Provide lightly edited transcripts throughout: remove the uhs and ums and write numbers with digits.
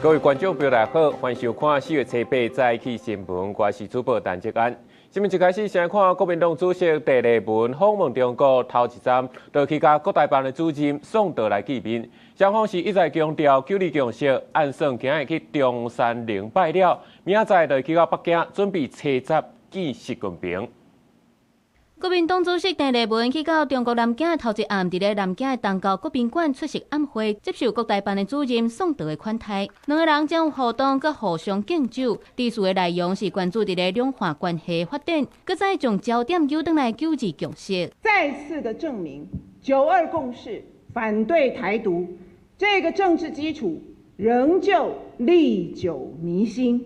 各位觀眾朋友大家好，歡迎收看4月初8早起新聞，我是主播陳哲安。新聞一開始先看國民黨主席鄭麗文訪問中國頭一站，就去佮國台辦的主任宋濤來見面。雙方是一再強調九二共識，按算今日去中山陵拜了，明仔載就去到北京，準備初十見習近平。國民黨主席鄭麗文去到中國南京的頭一暗，佇咧南京的東郊國賓館出席暗會，接受國台辦的主任宋濤的款待。兩個人將有互動，閣互相敬酒。致詞的內容是關注佇咧兩岸關係發展，閣再將焦點扭轉來九二共識。再次的證明，九二共識反對台獨，這個政治基礎仍舊歷久彌新。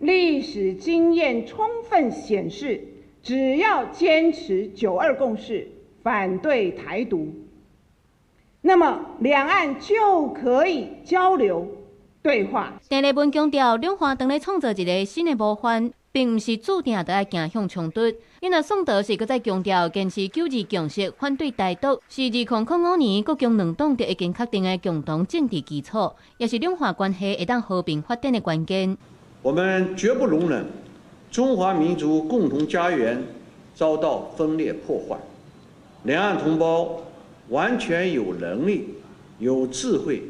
歷史經驗充分顯示，只要堅持九二共識，反對台獨，那麼兩岸就可以交流對話。鄭麗文強調，兩岸當咧創造一個新的模範，並毋是注定著愛走向衝突。因為宋濤是閣再強調，堅持九二共識，反對台獨，是2005年國共兩黨就已經確定的共同政治基礎，也是兩岸關係會當和平發展的關鍵。我們絕不容忍中華民族共同家園遭到分裂破壞，兩岸同胞完全有能力、有智慧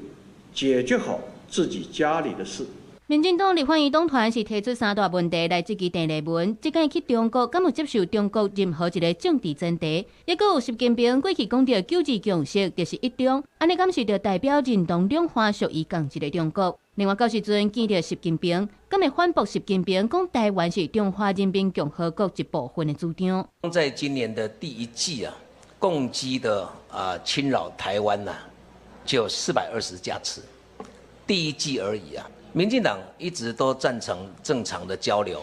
解決好自己家裡的事。民進黨立法院黨團是提出三大問題來質疑鄭麗文，這擺去中國敢有接受中國任何一个政治前提？抑閣有習近平過去講著九二共識就是一中，按呢敢是著代表認同兩岸屬於仝一个中國？另外，到時陣見著習近平，敢會反駁習近平講台灣是中華人民共和國一部分的主張？在今年的第一季啊，共機的啊侵擾台灣吶，就420架次，第一季而已啊。民進黨一直都贊成正常的交流，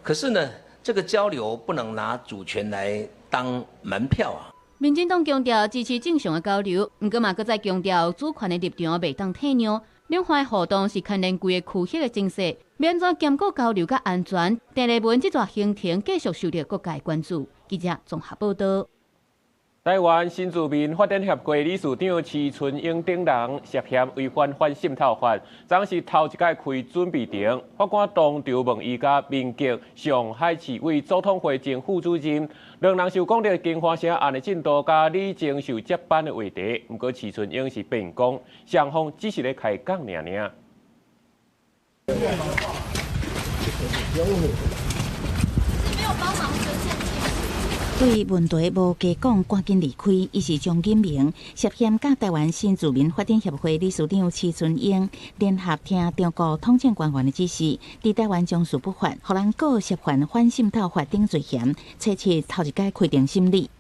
可是呢，這個交流不能拿主權來當門票啊。民進黨強調支持正常的交流，毋過嘛，閣再強調主權的立場袂當退讓。兩岸互動是牽連規个區域的情勢，欲按怎兼顧交流佮安全？鄭麗文這逝行程繼續受著各界關注。記者綜合報道。台灣新住民發展協會理事長徐春英等人涉嫌違反反滲透法，昨是頭一擺開準備庭，法官當場問伊佮民革上海市委祖統會前副主任，兩人就講著金華城案的進度佮李鍾秀接班的話題。毋過徐春英是辯講，雙方只是咧開講爾爾。沒有幫忙捐獻。對問題無加講，趕緊離開。伊是張錦明，涉嫌佮台灣新住民發展協會理事長徐春英聯合聽中國統戰官員的指示，佇台灣從事不法，予人告涉犯反滲透法等罪嫌，初七頭一擺開庭審理。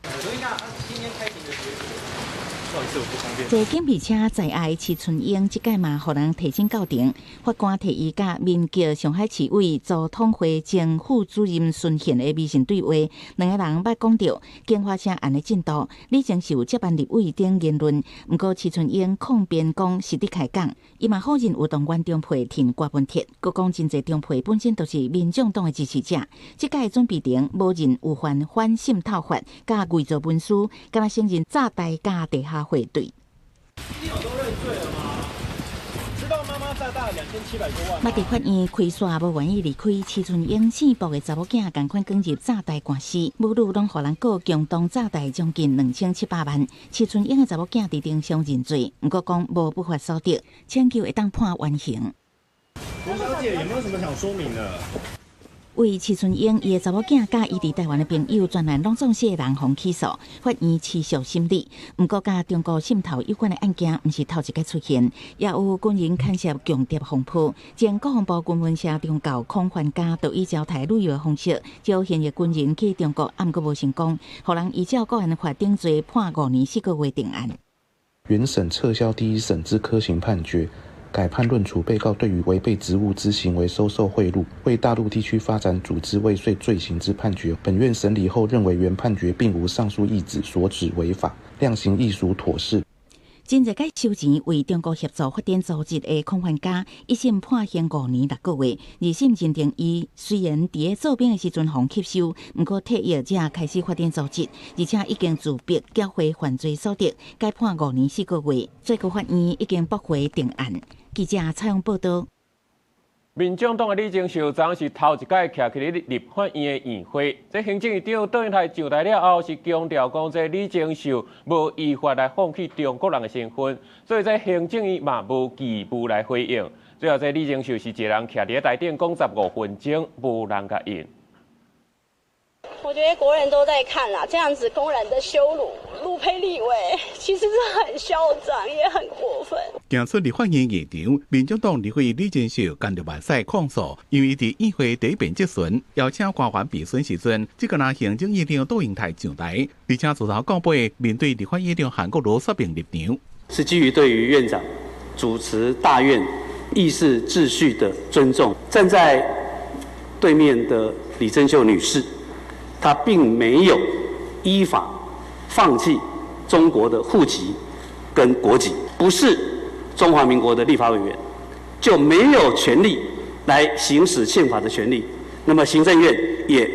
坐警備車載押徐春英，這擺嘛予人提審到庭，法官提伊佮民革上海市委祖統會前副主任孫憲的微信對話，兩个人捌講著京華城案的進度，李鍾秀接班立委等言論。毋過徐春英控辯講是佇開講，伊嘛否認有動員中配填郭文鐵，閣講真濟中配本身都是民眾黨的支持者。這擺準備庭無認有犯反滲透法，佮偽造文書，敢若承認詐貸佮地下匯兌。你有都認罪了嗎？知道媽媽詐大2700多萬。捌佇法院開煞無願意離開，徐春英姓卜的查某囝仝款捲入詐貸官司，母女攏予人告共同詐貸將近2700萬。徐春英的查某囝佇庭上認罪，毋過講無不法所得，請求會當判緩刑。羅小姐有沒有什麼想說明的？為徐春英伊的查某囝佮伊佇台灣的朋友，全案攏總四个人予起訴，法院持續審理。毋過，佮中國滲透有關的案件，毋是頭一擺出現，也有軍人牽涉共諜風波。前國防部軍聞社中校孔繁嘉，就以招台旅遊的方式，招現役軍人去中國，毋過無成功，予人依照國安法定罪判5年4個月定案。原審撤銷第一審之科刑判決。改判論處被告對於違背職務之行為收受賄賂，為大陸地區發展組織未遂罪行之判決。本院審理後認為原判決並無上述意旨所指違法，量刑亦屬妥適。真濟擺收錢為中國協助發展組織的孔繁嘉，一審判刑5年6個月，二審認定伊雖然佇咧做兵的時陣予吸收，毋過退役才開始發展組織，而且已經自白繳回犯罪所得，改判5年4個月。最高法院已經駁回定案。記者採訪報道。民眾黨的李鍾秀昨是頭一擺徛起咧立法院的院會，這行政院長杜英台上台了後，是強調講這李鍾秀無依法來放棄中國人的身份，所以這行政院嘛無義務來回應。最後這李鍾秀是一个人徛佇台頂講15分鐘，無人共應。我覺得國人都在看啦，這樣子公然的羞辱陸配立委，其實是很囂張，也很過分。行出立法院現場，民眾黨立委李鍾秀干著目屎控訴，因為佇院會第一遍質詢邀請官員備詢時陣，這個若行政院長杜英台上台，而且自頭到尾面對立法院長韓國瑜說明立場，是基於對於院長主持大院議事秩序的尊重。站在對面的李貞秀女士，她並沒有依法放棄中國的戶籍跟國籍，不是中華民國的立法委員，就沒有權利來行使憲法的權利。那麼行政院也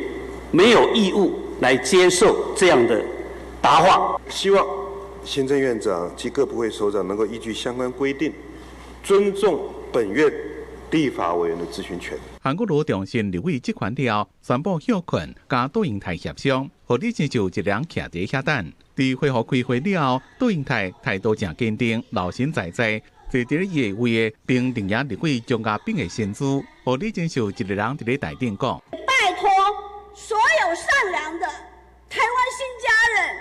沒有義務來接受這樣的答話。希望行政院長及各部會首長能夠依據相關規定，尊重本院立法委員的質詢權。韓國瑜重申立委職權了，宣布歇睏，佮杜英台協商，予李鍾秀一人徛佇遐等。佇恢復開會了後，杜英台態度誠堅定，老神在在，坐佇咧伊的位並另一立委張家炳的身姿，予李鍾秀一个人佇咧台頂講。拜託所有善良的台灣新家人，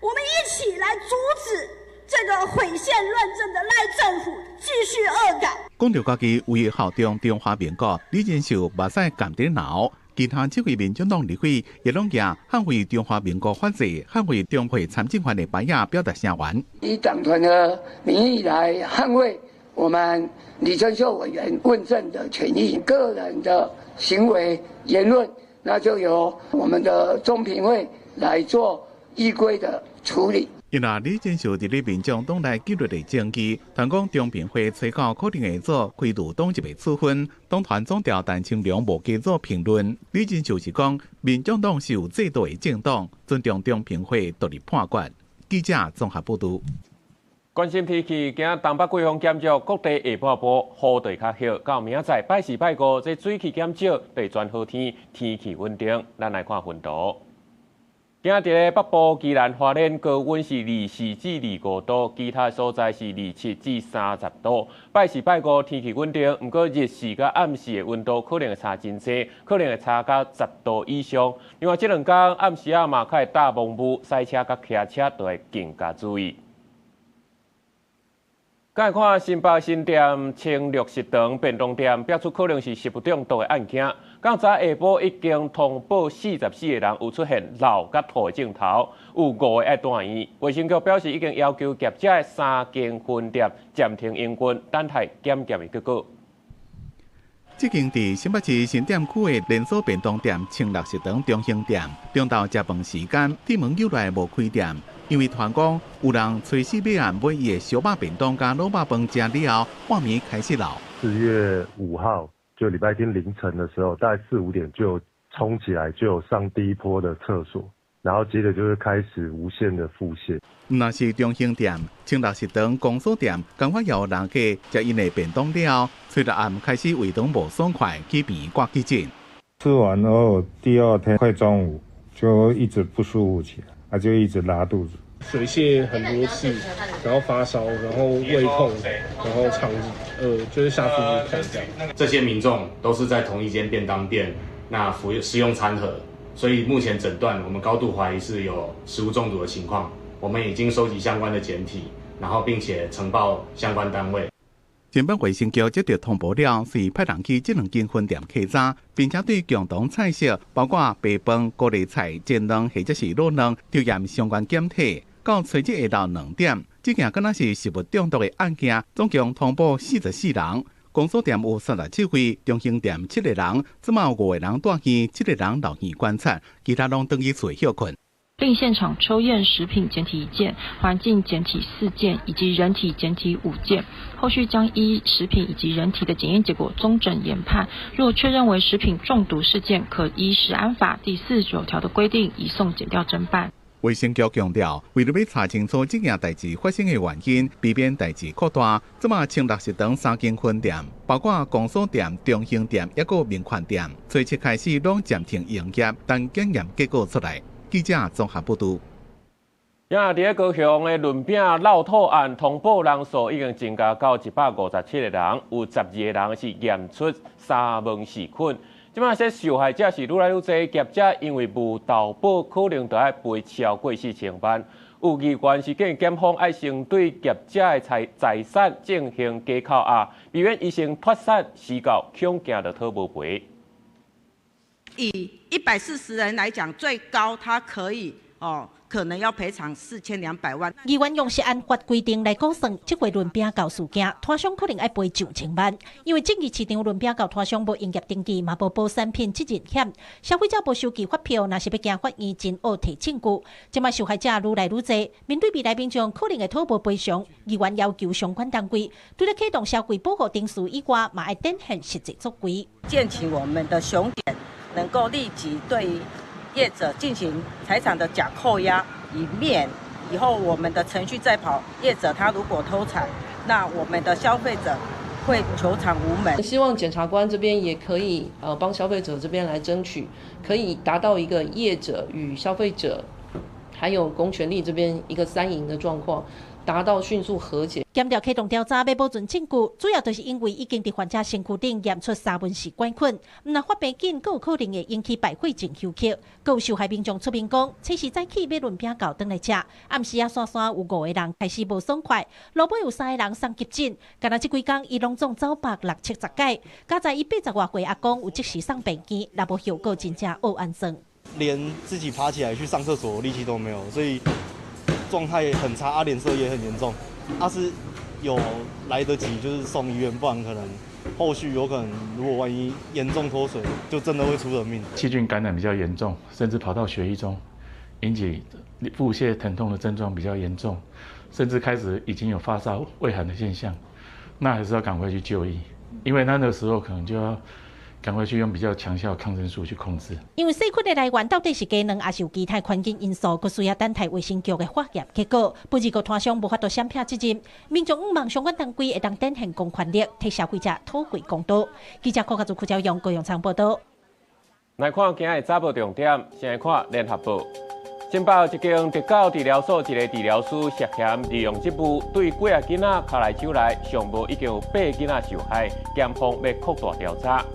我們一起來阻止這個毀憲亂政的賴政府繼續惡搞。講著家己為效忠中華民國，李鍾秀目屎含佇流。其他七位民進黨立委也攏舉捍衛中華民國法制、捍衛中會參政權的牌仔表達聲援。以黨團的名義來捍衛我們李鍾秀委員問政的權益，個人的行為言論，那就由我們的中評會來做依規的處理。因為李鍾秀佇咧民眾黨內紀律的證據，傳講中評會催告可能會做開除黨籍的處分，黨團總召陳清龍無加做評論。李鍾秀是講，民眾黨是有制度的政黨，尊重中評會獨立判決。記者綜合報導。關心天氣，今仔東北季風減弱，各地下半晡雨就較歇。到明仔載拜四、拜五，這水汽減少，就轉好天，天氣穩定。咱來看雲圖。今仔佇咧北部宜蘭花蓮高溫是24至25度，其他所在是27至30度。拜四、拜五天氣穩定，毋過日時佮暗時的溫度可能會差真濟，可能會差到10度以上。另外，這兩工暗時仔嘛較會罩濛霧，駛車佮騎車都會更加注意。來看新北新店青綠食堂便當店，爆出可能是食物中毒的案件。到昨下晡已經通報44個人有出現嘔佮吐的症頭，有5個愛住院。衛生局表示已經要求業者的三間分店暫停營運，等待檢驗的結果。這間佇新北市新店區的連鎖便當店青綠食堂中興店，中晝食飯時間，店門又來無開店，因為傳講有人炊事尾暗買伊的燒肉便當佮滷肉飯食了後，半暝開始漏。4月5號，就禮拜天凌晨的時候，大概四五點就衝起來，就上第一波的廁所，然後接着就是開始無限的腹瀉。毋但是中興店、青綠食堂公所店，仝款也有人客食𪜶的便當了後，初六暗開始胃腸無爽快，去病院掛急診。吃完後第二天快中午就一直不舒服起來，啊就一直拉肚子。水瀉很多次，然後發燒，然後胃痛，然後腸子，就是下腹部痛這樣。這些民眾都是在同一間便當店，那服用食用餐盒，所以目前診斷我們高度懷疑是有食物中毒的情況。我們已經收集相關的檢體，然後並且呈報相關單位。新北衛生局接到通報了，是派人去這兩間分店稽查，並且對共同菜色，包括白飯、高麗菜、煎卵或者是滷卵，抽驗相關檢體。到初日下晝2點，這件敢若是食物中毒的案件，總共通報44人。公所店有37位，中興店7個人，這馬有5個人住院，7個人留院觀察，其他攏轉去厝歇睏。另現場抽驗食品檢體1件、環境檢體4件以及人體檢體5件，後續將依食品以及人體的檢驗結果綜整研判。若確認為食品中毒事件，可依食安法第49條的規定移送檢調偵辦。衛生局強調，為著欲查清楚這件代誌發生的原因，避免代誌擴大，這馬清六食堂三間分店，包括公所店、中興店，抑閣民權店，初七開始攏暫停營業，等檢驗結果出來。記者綜合報導。呀，佇咧高雄的潤餅落吐案通報人數已經增加到157個人，有12個人是驗出沙門氏菌。這擺說受害者是愈來愈濟，業者因為無投保，可能就愛賠超過4000萬。有議員是建議檢方愛先對業者的財產進行假扣押，避免伊先脫產，死到恐驚就討無賠。以140人來講，最高他可以哦，可能要賠償4200萬。議員用食安法規定來估算，這回潤餅窖事件，攤商可能愛賠上千萬，因為正義市場潤餅窖攤商無營業登記，嘛無保產品責任險，消費者無收據發票，若是欲行法院真惡提證據。這擺受害者愈來愈濟，面對未來民眾可能會討無賠償，議員要求相關單位，除了啟動消費保護程序以外，嘛愛展現實際作為。建請我們的雄檢能夠立即對業者進行財產的假扣押，以免以後我們的程序再跑，業者他如果脫產，那我們的消費者會求償無門。希望檢察官這邊也可以幫消費者這邊來爭取，可以達到一個業者與消費者，還有公權力這邊一個三贏的狀況，達到迅速和解。檢調啟動調查，欲保存證據，主要就是因為已經佇患者身軀頂驗出沙門氏桿菌，毋若發病緊，閣有可能會引起敗血症休克。閣有受害民眾出面講，初時早起買潤餅窖轉來食，暗時仔散散有五個人開始無爽快，落尾有三個人送急診。干焦這幾工，伊攏總走百六七十擺，佳哉伊80外歲阿公有即時送病院，若無後果真正烏按算。連自己爬起來去上廁所力氣都沒有，所以狀態很差，啊，臉色也很嚴重。啊，是有來得及，就是送醫院，不然可能後續有可能，如果萬一嚴重脫水，就真的會出人命。細菌感染比較嚴重，甚至跑到血液中，引起腹瀉疼痛的症狀比較嚴重，甚至開始已經有發燒、畏寒的現象，那還是要趕快去就醫，因為那個時候可能就要趕快去用比較強效抗生素去控制。因為細菌的來源到底是雞卵，抑是有其他環境因素，閣需要等待衛生局的化驗結果。不過，攤商無法度閃避責任，民眾向望相關單位會當展現公權力，替消費者討回公道。記者柯家祖、柯昭勇、高永昌報道。來看今日早報重點，先來看聯合報。新北一間特教治療所一个治療師涉嫌利用職務對幾个囡仔跤來手來，上無已經有八个囡仔受害，檢方欲擴大調查。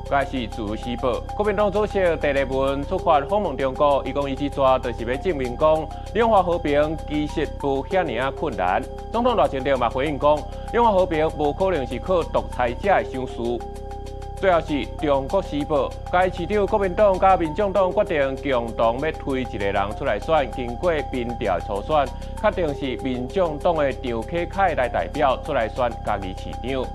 該是自由時報，國民黨主席鄭麗文出發訪問中國，伊講伊這逝就是欲證明講兩岸和平其實無遐爾仔困難。總統賴清德嘛回應講，兩岸和平無可能是靠獨裁者的賞賜。最後是中國時報，該市長國民黨佮民眾黨決定共同欲推一個人出來選，經過民調初選，確定是民眾黨的張啟楷來代表出來選嘉義市長。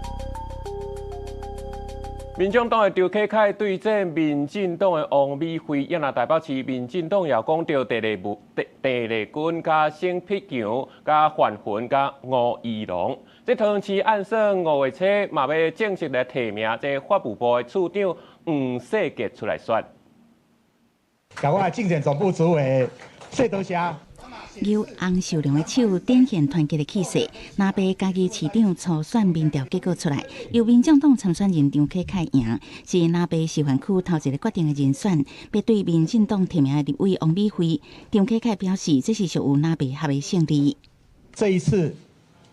民眾黨的張啟楷對戰民進黨的王美惠，也若台北市民進黨也講著鄭麗文、鄭麗君、佮沈碧強、佮范雲、佮吳怡農。這桃園市按算5月初嘛欲正式來提名這法務部的處長黃世傑出來選。共我的競選總部主委謝多謝。由洪秀良的手展現團結的氣勢。南北嘉義市長初選民調結果出來，由民眾黨參選人張啟楷贏，是南北示範區頭一个決定的人選，欲對民進黨提名的立委王美惠。張啟楷表示，這是屬於藍白合的勝利。這一次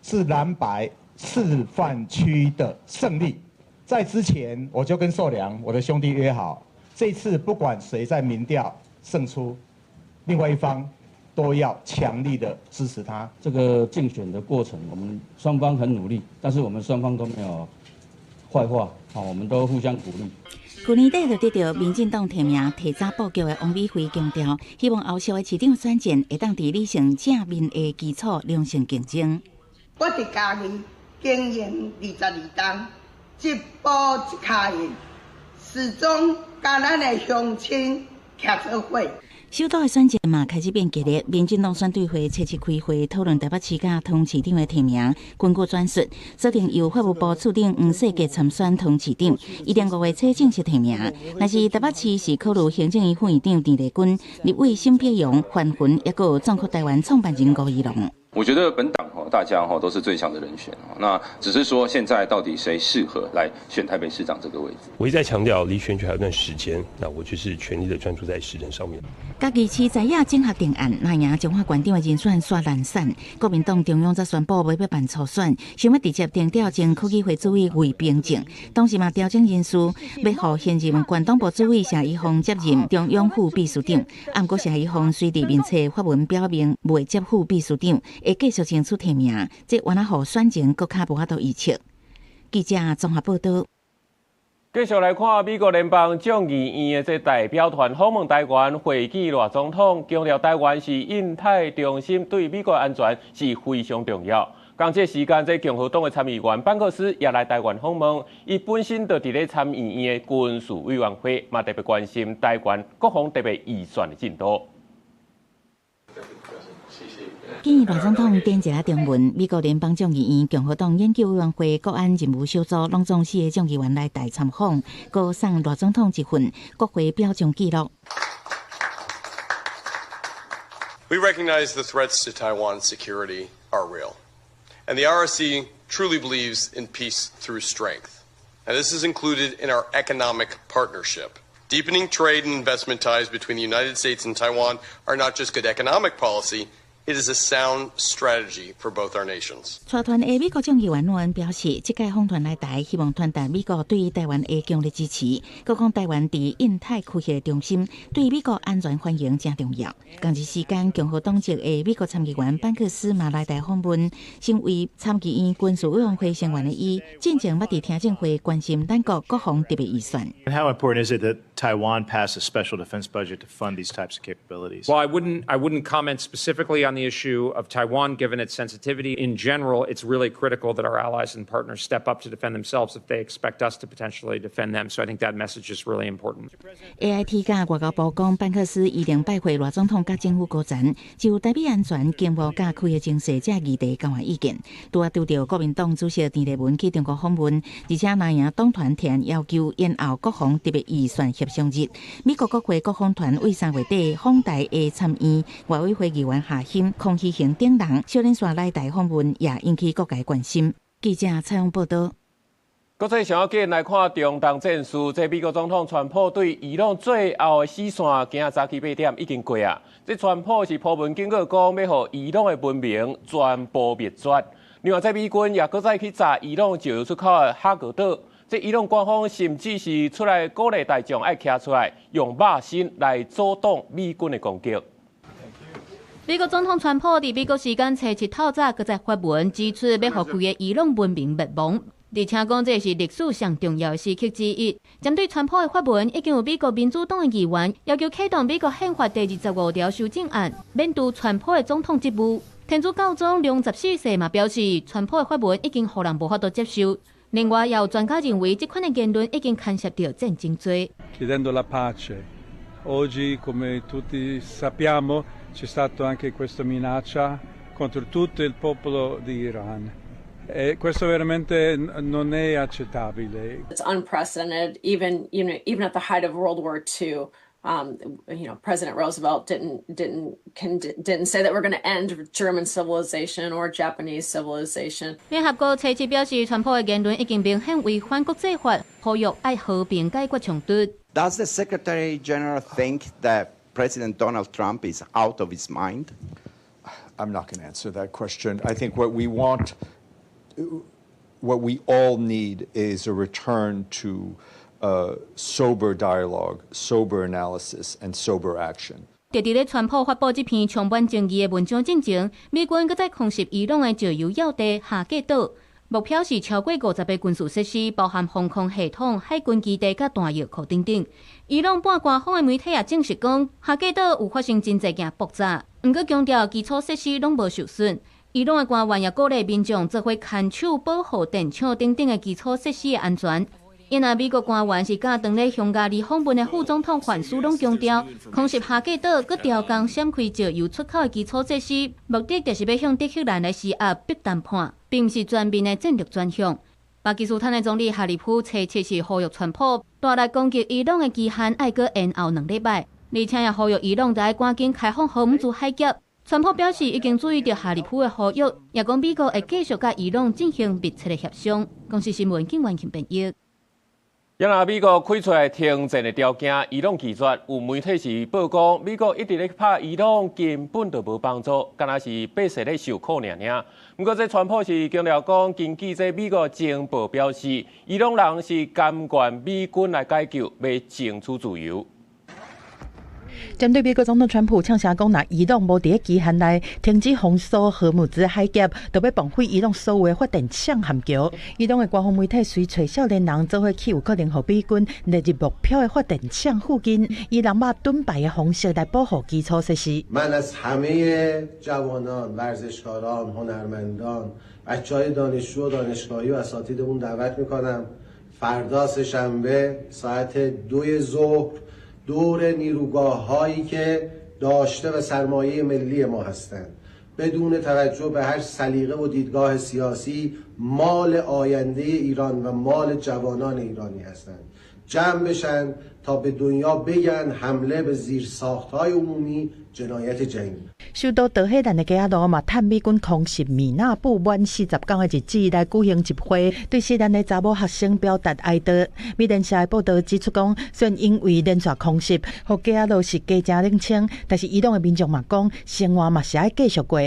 是藍白示範區的勝利。在之前，我就跟壽良我的兄弟約好，這次不管誰在民調勝出，另外一方都要強力的支持他。這個競選的過程，我們雙方很努力，但是我們雙方都沒有壞話，我們都互相鼓勵。去年底就得著民進黨提名提早布局的王美惠強調，希望後續的市長選戰會當佇理性正面的基礎良性競爭。我佇嘉義經營22冬，一步一跤印，始終佮咱的鄉親牽徛做伙。首都的選戰嘛開始變激烈，民進黨選對會初七開會討論台北市佮湯市長的提名，根據轉述，鎖定由法務部次長黃世傑參選湯市長，伊定五月初正式提名。若是台北市是考慮行政院副院長鄭麗君、立委沈伯洋、范雲，抑閣有壯闊台灣創辦人吳怡農。我覺得本黨大家都是最強的人選，那只是說現在到底誰適合來選台北市長這個位置。我一再強調，離選舉還有段時間，那我就是全力的專注在施政上面。嘉義市在野整合定案，若贏彰化縣長的人選煞難選。國民黨中央則宣布欲欲辦初選，想欲直接定調前區議會主委魏秉正，同時嘛調整人事，欲予現任縣黨部主委謝宜豐接任中央副秘書長。毋過謝宜豐隨佇面冊發文表明，袂接副秘書長，會繼續爭取提名，這原來予選情閣較無法度預測。記者綜合報導。繼續來看美國聯邦眾議院的這代表團訪問台灣，會見賴總統，強調台灣是印太中心，對美國安全是非常重要。仝這時間，這共和黨的參議員班克斯也來台灣訪問，伊本身就佇咧參議院的軍事委員會，嘛特別關心台灣國防特別預算的進度。見賴總統點一下中文，美國聯邦眾議院共和黨研究委員會國安任務小組攏總四个眾議員來台參訪，閣送賴總統一份國會表彰記錄。 We recognize the threats to Taiwan's security are real, and the ROC truly believes in peace through strength. And this is included in our economic partnership. Deepening trade and investment ties between the United States and Taiwan are not just good economic policy. It is a sound strategy for both our nations. 帶團的美國眾議員諾恩表示，這屆訪團來台，希望傳達美國對台灣的強力支持。閣講台灣佇印太區域的中心，對美國安全繁榮誠重要。仝一時間，共和黨籍的美國參議員班克斯嘛來台訪問，身為參議院軍事委員會成員的伊，進前捌佇聽證會關心咱國國防特別預算。 And how important is it that Taiwan pass a special defense budget to fund these types of capabilities? Well, I wouldn't comment specifically on the issue of Taiwan, given its sensitivity. In general, it's really critical that our allies and partners step up to defend themselves if they expect us to potentially defend them. So I think that message is really important. AIT 佮外交部講，班克斯預定拜會賴總統佮政府高層，就台美安全、經貿佮區域情勢這議題交換意見。拄仔拄著國民黨主席鄭麗文去中國訪問，而且藍營黨團提案要求延後國防特別預算協商日。美國國會國防團為3月底訪台的參院外委會議員夏欣、孔希恒等人，小連續來台訪問，也引起各界關心。記者採訪報導。國際上要緊來看中東戰事，這美國總統川普對伊朗最後的死線，今仔早起8點已經過啊。這川普是鋪文警告講，欲予伊朗的文明全部滅絕。另外，這美軍也閣再去炸伊朗石油出口的哈格島。這伊朗官方甚至是出來鼓勵大眾愛徛出來，用肉身來阻擋美軍的攻擊。美國總統川普佇美國時間初七透早，閣再發文指出，欲予規个伊朗文明滅亡，而且講這是歷史上重要的時刻之一。針對川普的發文，已經有美國民主黨的議員要求啟動美國憲法第25條修正案，免除川普的總統職務。天主教宗良十四世嘛表示，川普的發文已經予人無法度接受。另外，也有專家認為，這款的言論已經牽涉著戰爭罪。 Chiedendo la pace. Oggi, come tutti sappiamo, c'è stata anche questa minaccia contro tutto il popolo di Iran. E questo veramente non è accettabile. It's unprecedented, even at the height of World War II. President Roosevelt didn't say that we're going to end German civilization or Japanese civilization. 聯合國初七表示，川普的言論已經明顯違反國際法，呼籲愛和平解決衝突。 Does the Secretary General think that President Donald Trump is out of his mind? I'm not going to answer that question. I think what we want, what we all need is a return to sober dialogue, sober analysis, and sober action. 就佇咧川普發布這篇充滿爭議的文章進前，美軍閣再空襲伊朗的石油要地哈格島，目標是超過50個軍事設施，包含防空系統、海軍基地佮彈藥庫等等。伊朗半官方的媒體也證實講，哈格島有發生真濟件爆炸，毋過強調基礎設施攏無受損。伊朗的官員也鼓勵民眾做伙牽手保護電廠等等的基礎設施的安全。因為美國官員是佮當咧匈牙利訪問的副總統范斯攏強調，空襲夏季島，閣調工閃開石油出口的基礎設施，目的就是欲向德黑蘭來施壓，逼談判，並毋是全面的戰略轉向。巴基斯坦的總理哈里夫初七是呼籲川普大力攻擊伊朗的期限愛閣延後兩禮拜，而且也呼籲伊朗著趕緊開放荷姆茲海峽。川普表示已經注意到哈里夫的呼籲，也講美國會繼續佮伊朗進行密切的協商。公視新聞警員陳編譯。也若美國開出來停戰的條件，伊朗拒絕。有媒體是報講，美國一直咧拍伊朗，根本就無幫助，敢若是百姓咧受苦爾爾。毋過這川普是強調講，根據這美國情報表示，伊朗人是甘願美軍來解救，欲爭取自由。針對美國總統川普嗆聲講，若伊朗無佇咧期限內停止封鎖荷姆茲海峽，就欲報毀伊朗所有的發電廠和橋。伊朗的官方媒體隨揣少年人做伙去有可能予美軍列入目標的發電廠附近，以人馬盾牌的方式來保護基礎設施。 من از همه جوانان، ورزشکاران، هنرمندان، بچه های دانشجو و دانشگاهی و اساتیدمون دعوت میکنم فردا سه‌شنبه ساعت 2 ظهر دور نیروگاه هایی که داشته و سرمایه ملی ما هستند بدون توجه به هر سلیقه و دیدگاه سیاسی مال آینده ایران و مال جوانان ایرانی هستند جمع بشن تا به دنیا بگن حمله به زیرساخت‌های عمومی جنایت جنگی. 首都德黑蘭的街仔路嘛，趁美軍空襲米納布滿40工的日子來舉行集會，對死難的查某學生表達哀悼。美聯社的報導指出講，雖然因為連續空襲，予街仔路是加誠冷清，但是伊朗的民眾嘛講，生活嘛是愛繼續過。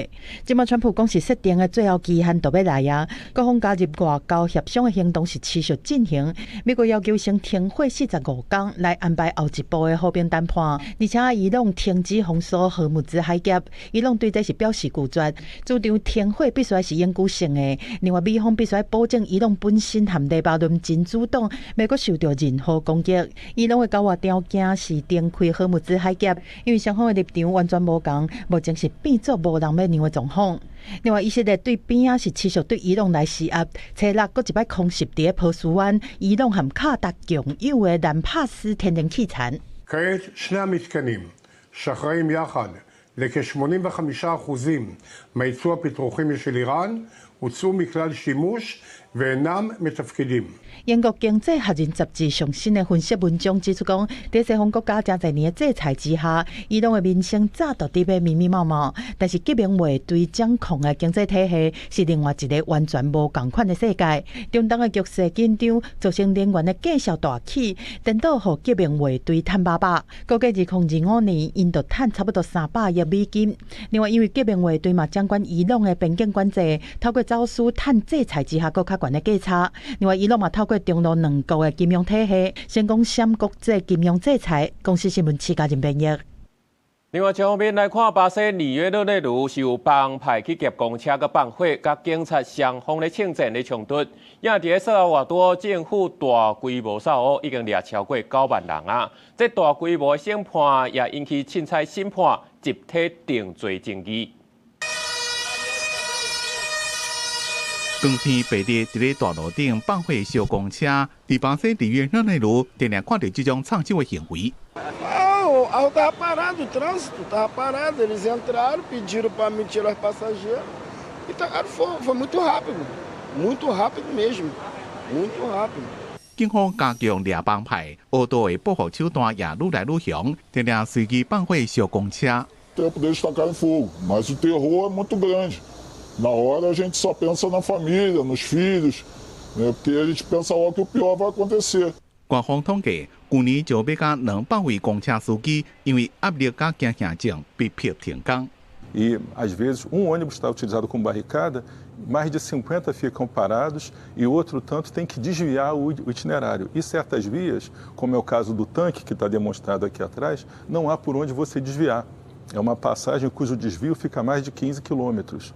這馬川普講是設定的最後期限就欲來啊，各方加入外交協商的行動是持續進行。美國要求先停火45工來安排後一步的和平談判，而且伊朗停止封鎖荷姆茲海峽。伊朗對這是表示拒絕，主張停火必須是永久性的。另外，美方必須保證伊朗本身和黎巴嫩真主黨袂閣受到任何攻擊。伊朗的交換條件是重開荷姆茲海峽，因為雙方的立場完全無仝，目前是變做無人欲讓的狀況。另外，以色列對邊仔是持續對伊朗來施壓，初六閣一擺空襲佇咧波斯灣，伊朗和卡達共有的南帕斯天然氣田。 כעת שני המתקנים שאחראים יחד לכ-85% מהייצוא הפטרוכימי של איראן הוצאו מכלל שימוש ואינם מתפקדים. 英國經濟學人雜誌上新的分析文章指出講，佇西方國家誠濟年的制裁之下，伊朗的民生早就佇欲密密麻麻。但是革命衛隊掌控的經濟體系是另外一個完全無仝款的世界。中東的局勢緊張，造成能源的價數大起，顛倒予革命衛隊趁飽飽。估計2025年，𪜶就趁差不多300億美金。另外，因為革命衛隊嘛掌管伊朗的邊境管制，透過走私趁制裁之下閣較懸的價差。另外，伊朗嘛透過中東兩國的金融體系，成功閃國際金融制裁。公視新聞，徐家仁編譯。另外一方面來看，巴西里約熱內盧是有幫派去劫公車閣放火，佮警察雙方咧槍戰咧衝突。也佇咧薩爾瓦多政府大規模掃烏，已經掠超過9萬人啊！這大規模的審判也引起凊彩審判集體定罪爭議。光天白日，佇咧大路頂放火燒公車，佇巴西里約熱內盧，定定看著這種殘手的行為。 O carro estava parado, o trânsito estava parado. Eles entraram, pediram para me tirar passageiro e tacaram fogo. Foi muito rápido, muito rápido mesmo, muito rápido. 警方加強掠幫派，惡道的報復手段也愈來愈兇，定定隨機放火燒公車。 Tempo deles tacarem fogo, mas o terror é muito grande. Na hora a gente só pensa na família, nos filhos, né? Porque a gente pensa logo que o pior vai acontecer. 官方統計，舊年就欲佮200位公車司機因為壓力佮驚嚇症被迫停工。 E às vezes um ônibus está utilizado como barricada, mais de 50 ficam parados e outro tanto tem que desviar o itinerário. E certas vias, como é o caso do tanque que está demonstrado aqui atrás, não há por onde você desviar. É uma passagem cujo desvio fica a mais de 15 quilômetros.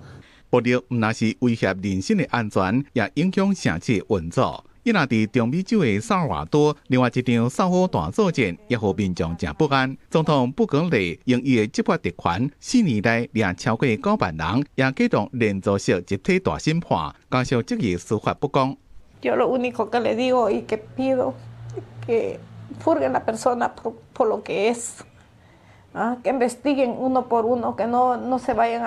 暴力毋但是威脅人身的安全，也影響城市運作。伊若佇中美洲的薩爾瓦多，另外一場掃火大作戰，也予民眾誠不安。總統布格雷用伊的執法特權，4年內掠超過9萬人，也啟動連續式集體大審判，加上質疑司法不公。Yo lo único que le digo y que pido que juzguen la persona por lo que es, ¿ah? Que investiguen uno por uno, que no se vayan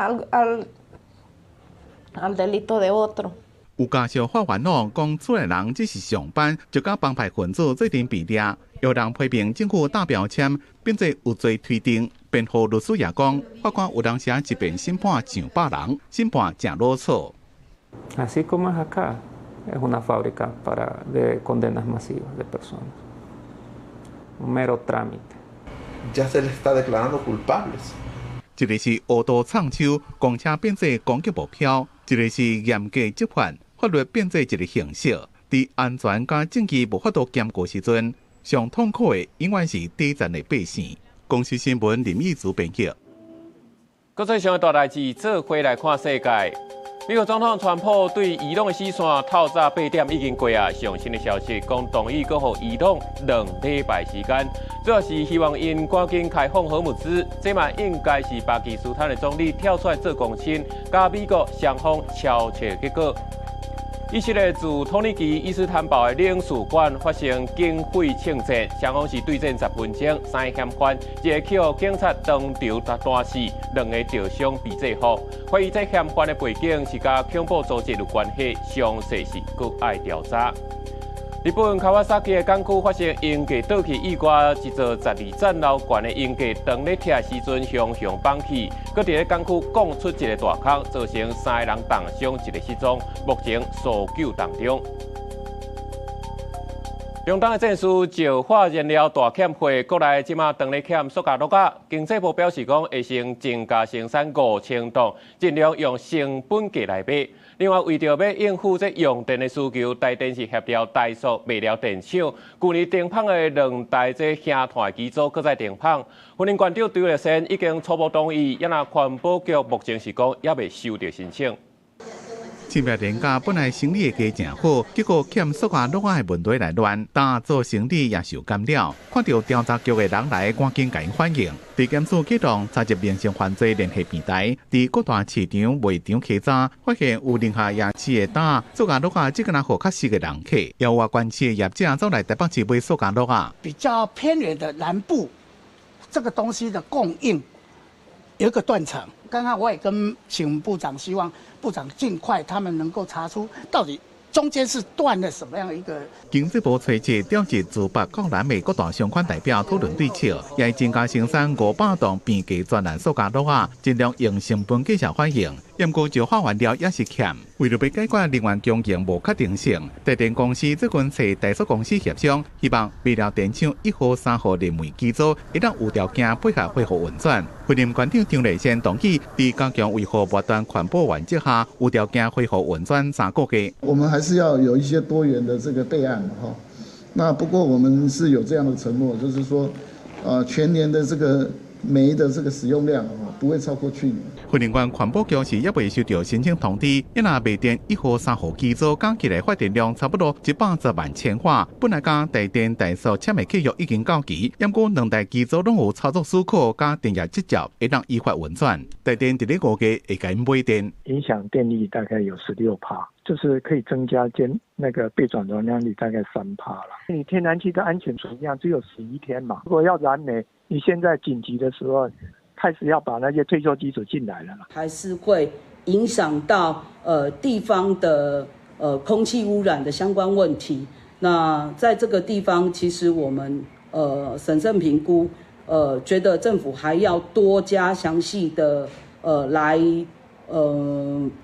al delito de otro. 有家屬發元朗講，厝內人只是上班，就佮幫派分子做陣被掠，有人批評政府打標籤，變做有罪推定。辯護律師也講，法官有當時一遍審判上百人，審判誠囉嗦。 Así como es acá, es una fábrica para de condenas masivas de personas. Un mero trámite. Ya se les está declarando culpables. 一个是烏道藏手，公車變做攻擊目標；一個是嚴格執法，法律變做一個形式。佇安全佮正義無法度兼顧時陣，上痛苦的永遠是底層的百姓。公視新聞林義祖編輯。國際上的大代誌，做伙來看世界。美國總統川普對伊朗的死線透早8點已經過啊！上新的消息講，同意閣予伊朗2禮拜時間，主要是希望𪜶趕緊開放荷姆茲。這嘛應該是巴基斯坦的總理跳出來做公親，佮美國雙方敲切結果。以色列駐土耳其伊斯坦堡的領事館發生警匪槍戰，雙方是對戰10分鐘，三个嫌犯一个去予警察當場彈死，兩个著傷被制服。懷疑這嫌犯的背景是佮恐怖組織有關係，詳細是閣愛調查。日本川崎的港區發生鷹架倒去意外，一座12層樓懸的鷹架當咧拆時陣，雄雄崩去，閣佇咧港區摃出一個大空，造成三个人重傷，一个失蹤，目前搜救當中。中東的戰事石化燃料大欠貨，國內這馬當咧欠塑膠橐仔。經濟部表示講，會先增加生產5000棟，盡量用成本價來買。另外，為著欲應付這用電的需求，台電是協調台塑賣了電廠，舊年停麭的兩台這輕炭機組閣再停麭。雲林縣長張麗善已經初步同意，也若環保局目前是講猶未收著申請。親密人家本來生理會加誠好，結果欠塑膠橐仔的問題來亂，但做生理也受干擾。看著調查局的人來，趕緊共𪜶反映。地檢署啟動查入民生犯罪聯繫平台，佇各大市場賣場稽查，發現有寧夏夜市的擔塑膠橐仔，這個若予較熟的人客，也有外縣市的業者走來台北市買塑膠橐仔。比較偏遠的南部，這個東西的供應有一個斷層。剛剛我也跟請部長，希望部長盡快，他們能夠查出到底中間是斷了什麼樣一個。經濟部隨即調集自北到南的各大商圈代表討論對策，也增加生產500棟平價專欄塑膠橐仔，盡量用成本價反應。毋過石化原料也是欠，為著欲解決能源供應無確定性，台電公司最近揣台塑公司協商，希望麥寮電廠1號、3號燃煤機組會當有條件配合恢復運轉。雲林縣長張麗善同意，佇加強維護末端環保原則下，有條件恢復運轉3個月。我們還是要有一些多元的這個備案哈。那不過我們是有這樣的承諾，就是說，全年的這個煤的這個使用量不會超過去年。雲林縣環保局是猶未收著申請通知，伊若賣電1號、3號機組加起來發電量差不多110萬千瓦。本來佮台電台塑簽的契約已經到期，毋過兩台機組攏有操作許可佮電業執照，會當依法運轉。台電佇咧5月會共𪜶買電，影響電力大概有16趴，就是可以增加間那個備轉容量率大概3趴了。你天然氣的安全存量只有11天嘛，如果要燃煤，你現在緊急的時候，開始要把那些退休機組進來了，還是會影響到地方的空氣污染的相關問題。那在這個地方，其實我們審慎評估，覺得政府還要多加詳細的來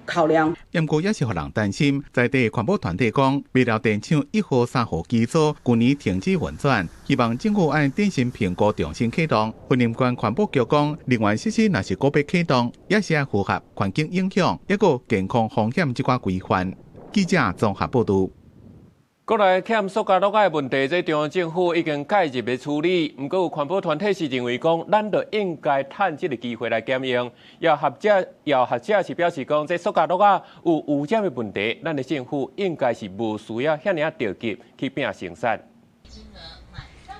考量。毋過也是予人擔心，在地環保團體講，麥寮電廠1號、3號機組舊年停止運轉，希望政府按典型評估重新啟動。雲林縣環保局講，另外設施若是閣欲啟動，也是愛符合環境影響、抑閣健康風險這寡規範。記者綜合報導。國內欠塑膠橐仔的問題，這中央政府已經介入咧處理。毋過有環保團體是認為講，咱就應該趁這个機會來減用。也有學者是表示講，這塑膠橐仔有污染的問題，咱的政府應該是無需要遐爾仔著急去拼生產。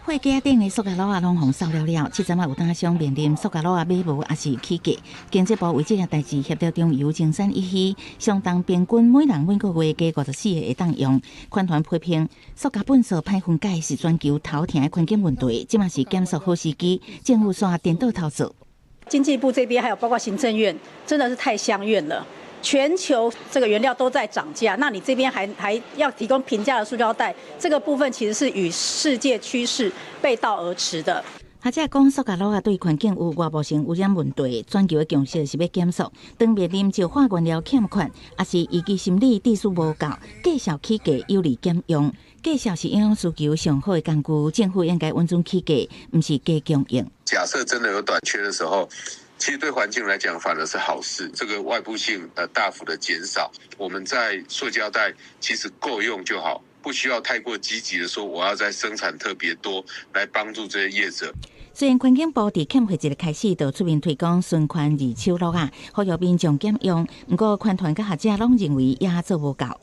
貨架頂的塑膠簍仔攏予掃了了，這陣仔有當想面臨塑膠簍仔買無，抑是起價。經濟部為這件代誌協調中油精產一起，相當平均每人每個月加54個會當用。環團批評塑膠糞埽歹分解是全球頭疼的環境問題，這馬是減塑好時機，政府煞顛倒頭做。經濟部這邊還有包括行政院，真的是太鄉願了。全球這個原料都在漲價，那你這邊還要提供平價的塑膠袋，這個部分其實是與世界趨勢背道而馳的。學者講，塑膠簍仔對環境有外部性污染問題，全球的共識是欲減塑。當面臨石化原料欠缺，抑是預期心理知識無夠，繼續起價有利減用。繼續是營養需求上好的工具，政府應該穩準起價，毋是加供應。假設真的有短缺的時候，其實對環境來講反而是好事，這個外部性大幅的減少，我們在塑膠袋其實夠用就好，不需要太過積極的說我要再生產特別多來幫助這些業者。雖然環境部佇欠貨節開始就出面推廣循環二手簍仔，呼籲民眾減用，毋過環團佮學者攏認為也做無夠。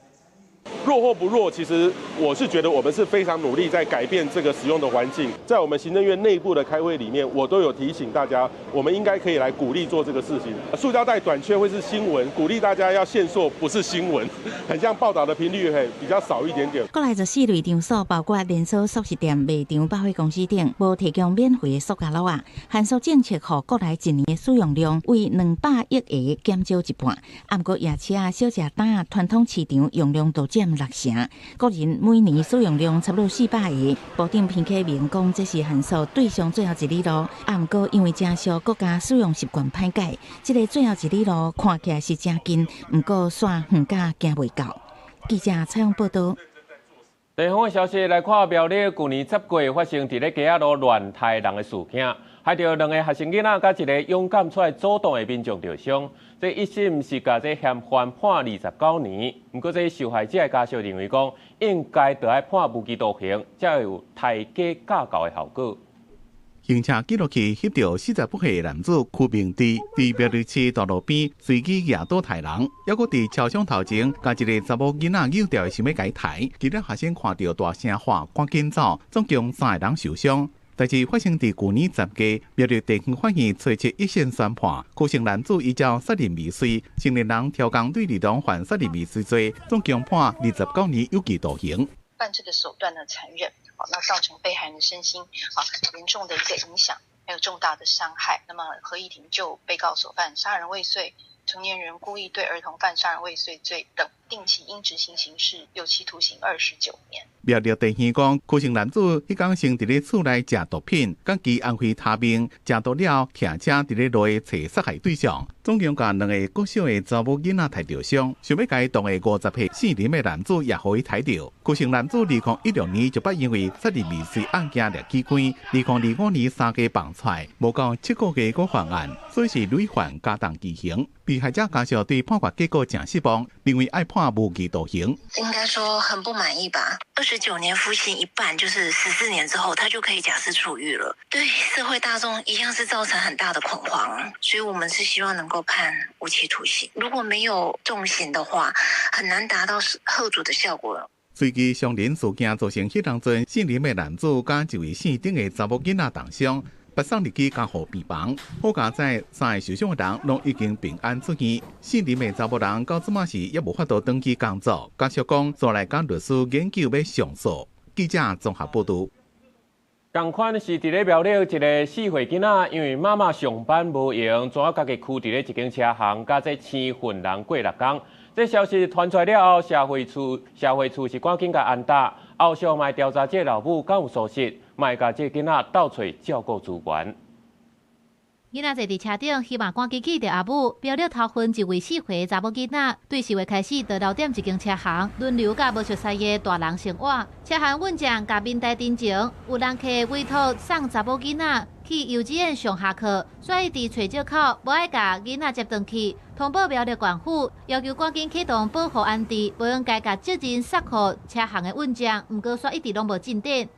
弱或不弱，其實我是覺得我們是非常努力在改變這個使用的環境。在我們行政院內部的開會裡面，我都有提醒大家，我們應該可以來鼓勵做這個事情。塑膠袋短缺會是新聞，鼓勵大家要限塑不是新聞，很像報道的頻率會比較少一點點。國內14類場所，包括連鎖速食店、賣場、百貨公司等，無提供免費的塑膠簍仔。限塑政策，予國內一年的使用量為200億個減少一半。啊，毋過夜市啊、小食檔、傳統市場用量都佔6成，個人每年使用量差不多400個。部長彭啟明講，這是限塑對上最後一里路。啊，毋過因為誠俗國家使用習慣歹改，這個最後一里路看起來是誠近，毋過煞遠甲行袂到。記者採訪報導。地方的消息來看，苗栗舊年10月發生佇咧街仔路亂刣人的事件，害著兩個學生囡仔佮一個勇敢出來阻擋的民眾著傷。這一審是共這嫌犯判29年，毋過這受害者的家屬認為講，應該著愛判無期徒刑，才會有刣雞教猴的效果。行車記錄器翕著48歲男子柯明哲，佇苗栗市大路邊隨機舉刀刣人，猶閣佇車廂頭前，共一个查某囡仔毆著，想欲共伊刣。其他學生看著大聲喊，趕緊走，總共三个人受傷。代誌發生佇舊年10月，苗栗地方法院初七一審宣判，柯姓男子依照殺人未遂，成年人超工對兒童犯殺人未遂罪，總共判29年有期徒刑。犯罪的手段呢殘忍，那造成被害人身心嚴重的一個影響，還有重大的傷害。那麼合議庭就被告所犯殺人未遂、成年人故意對兒童犯殺人未遂罪等，定其應執行刑事有期徒刑29年。苗栗地院講，柯姓男子彼工先佇咧厝內食毒品，共其安非他命，食毒了，騎車佇咧路下揣殺害對象，總共共兩个國小的查某囡仔刣著傷，想欲共伊當的50歲姓林的男子也予伊刣著。柯姓男子2016年就捌因為殺人未遂案件掠去關，2025年3月放出來，無夠7個月閣犯案，所以是累犯加重其刑。被害者家屬對判決結果誠失望，認為愛判無期徒刑。應該說很不滿意吧？29年服刑一半，就是14年之後，他就可以假釋出獄了。對社會大眾一樣是造成很大的恐慌，所以我們是希望能夠判無期徒刑。如果沒有重刑的話，很難達到嚇阻的效果。隨機傷人事件造成彼當陣姓林的男子佮一位姓丁的查某囡仔重傷，被送入去加護病房。好佳哉三个受傷的人攏已經平安出院。姓林的查某人到這馬時猶無法度轉去工作，家屬講，煞來佮律師研究欲上訴。記者綜合報導。仝款是佇咧苗栗一个4歲囡仔，因為媽媽上班無閒，怎啊家己跍佇咧一間車行，佮這生份人過6工。這消息傳出來了後，社會處是趕緊共安搭，後續嘛調查這老母敢有疏失，嘛會共這囡仔鬥揣照顧資源。囡仔坐佇車頂，希望趕緊去著阿母。苗栗頭份一位4歲查某囡仔，對4月開始佇樓頂一間車行輪流佮無熟似的大人生活。車行運將共面台陳情，有人客委託送查某囡仔去幼稚園上下課，所以佇揣借口無愛共囡仔接轉去，通報苗栗縣府，要求趕緊啟動保護安置，無應該共責任捒予車行的運將，毋過煞一直攏無進展。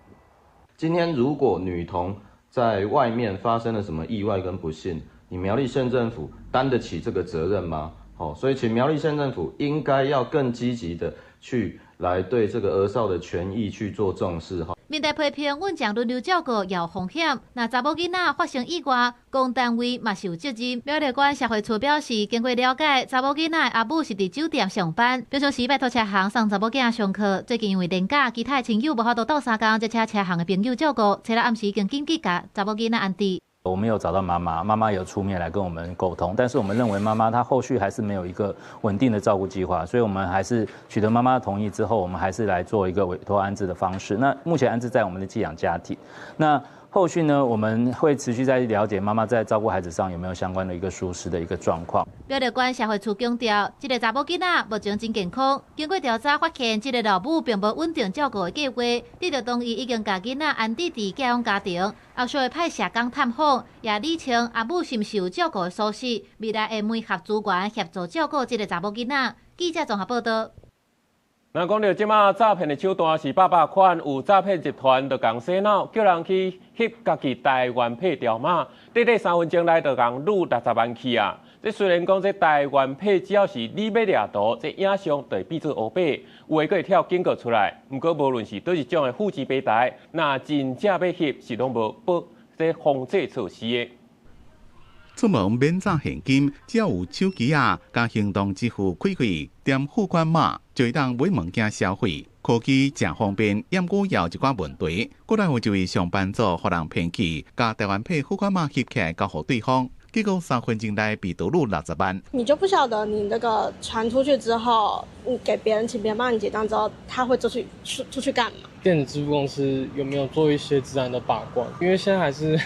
今天如果女童在外面發生了什麼意外跟不幸，你苗栗縣政府擔得起這個責任嗎？好，所以請苗栗縣政府應該要更積極的去來對這個兒少的權益去做重視。哈。面對批評，穩將輪流照顧也有風險。若查某囡仔發生意外，公單位嘛是有責任。苗栗縣社會處表示，經過了解，查某囡仔的阿母是佇酒店上班，平常時拜託車行送查某囝上課。最近因為連假，其他的親友無法度鬥相共，這請車行的朋友照顧。初六暗時已經緊急共查某囡仔安置。我們有找到媽媽，媽媽有出面來跟我們溝通，但是我們認為媽媽她後續還是沒有一個穩定的照顧計劃，所以我們還是取得媽媽的同意之後，我們還是來做一個委託安置的方式。那目前安置在我們的寄養家庭。那後續呢，我們會持續在了解媽媽在照顧孩子上有沒有相關的一個疏失的一個狀況。苗栗縣社會處強調，這個查某囡仔目前真健康，經過調查發現，這個老母並無穩定照顧的計劃，得著同意已經共囡仔安置佇寄養家庭，後續會派社工探訪，也理清阿母是毋是有照顧的疏失，未來會媒合資源協助照顧這個查某囡仔。記者綜合報道。那講著這馬詐騙的手段是百百款，有詐騙集團就共洗腦，叫人去翕家己台灣 Pay 條碼，短短3分鐘內就共擄60萬去啊！這雖然講這台灣 Pay 只要是你欲掠圖，這影像就會變做烏白，有的閣會跳警告出來。毋過無論是佗一種的付錢平台，若真正欲翕，是攏無保這防制措施的。出門免紮現金，只要有手機仔，共行動支付開開，點付款碼就會當買物件消費。科技誠方便，毋過也有一寡問題。過來有一位上班族予人騙去，共台灣 Pay 付款碼翕起來交予對方，結果3分鐘內被盜擄60萬。你就不曉得你那個傳出去之後，你給別人請別人幫你結賬之後，他會出去幹嘛？電子支付公司有沒有做一些資安的把關？因為現在還是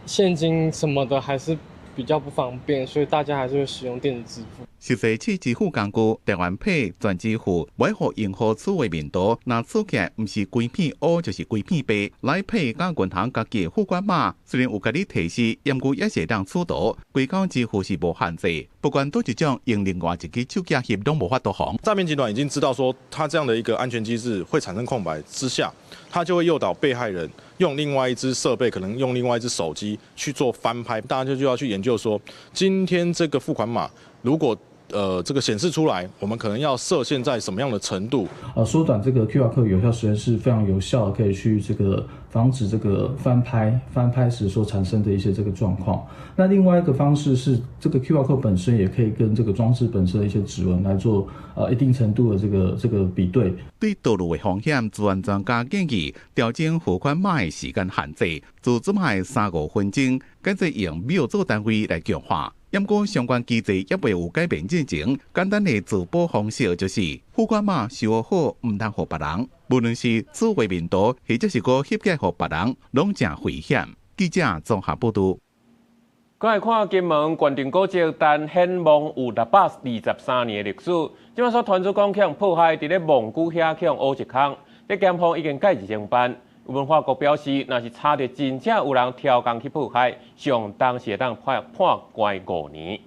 現金什麼的還是比較不方便，所以大家還是會使用電子支付。實際試支付工具，台灣 Pay 全支付，袂予用戶數位面圖，若取起來毋是規片烏就是規片白。來 Pay 佮銀行家己的付款碼，雖然有共你提示，毋過也是會當取圖。規工支付是無限制，不管佗一種用另外一支手機翕攏無法度防。詐騙集團已經知道說，他這樣的一個安全機制會產生空白之下，他就會誘導被害人用另外一支設備，可能用另外一支手機去做翻拍。大家就要去研究說，今天這個付款碼如果這個顯示出來，我們可能要設限在什麼樣的程度？縮短這個 QR code 有效時間是非常有效的，可以去這個防止這個翻拍時所產生的一些這個狀況。那另外一個方式是，這個 QR code 本身也可以跟這個裝置本身的一些指紋來做一定程度的這個比對。對盜錄的風險，資安專家建議調整付款碼的時間限制，自這擺3-5分鐘，改做用秒做單位來強化。毋過相關機制猶未有改變進前，簡單的自保方式就是付款碼收好，毋通予別人。無論是數位面圖，或者是閣翕起來予別人，攏誠危險。記者綜合報導。過來看金門縣定古蹟陳顯墓有623年的歷史，這擺所傳出講予破壞，佇咧墓區遐予挖一空，這檢方已經介入偵辦。文化局表示，若是查著真正有人刁工去破壞，上重是會當判關5年。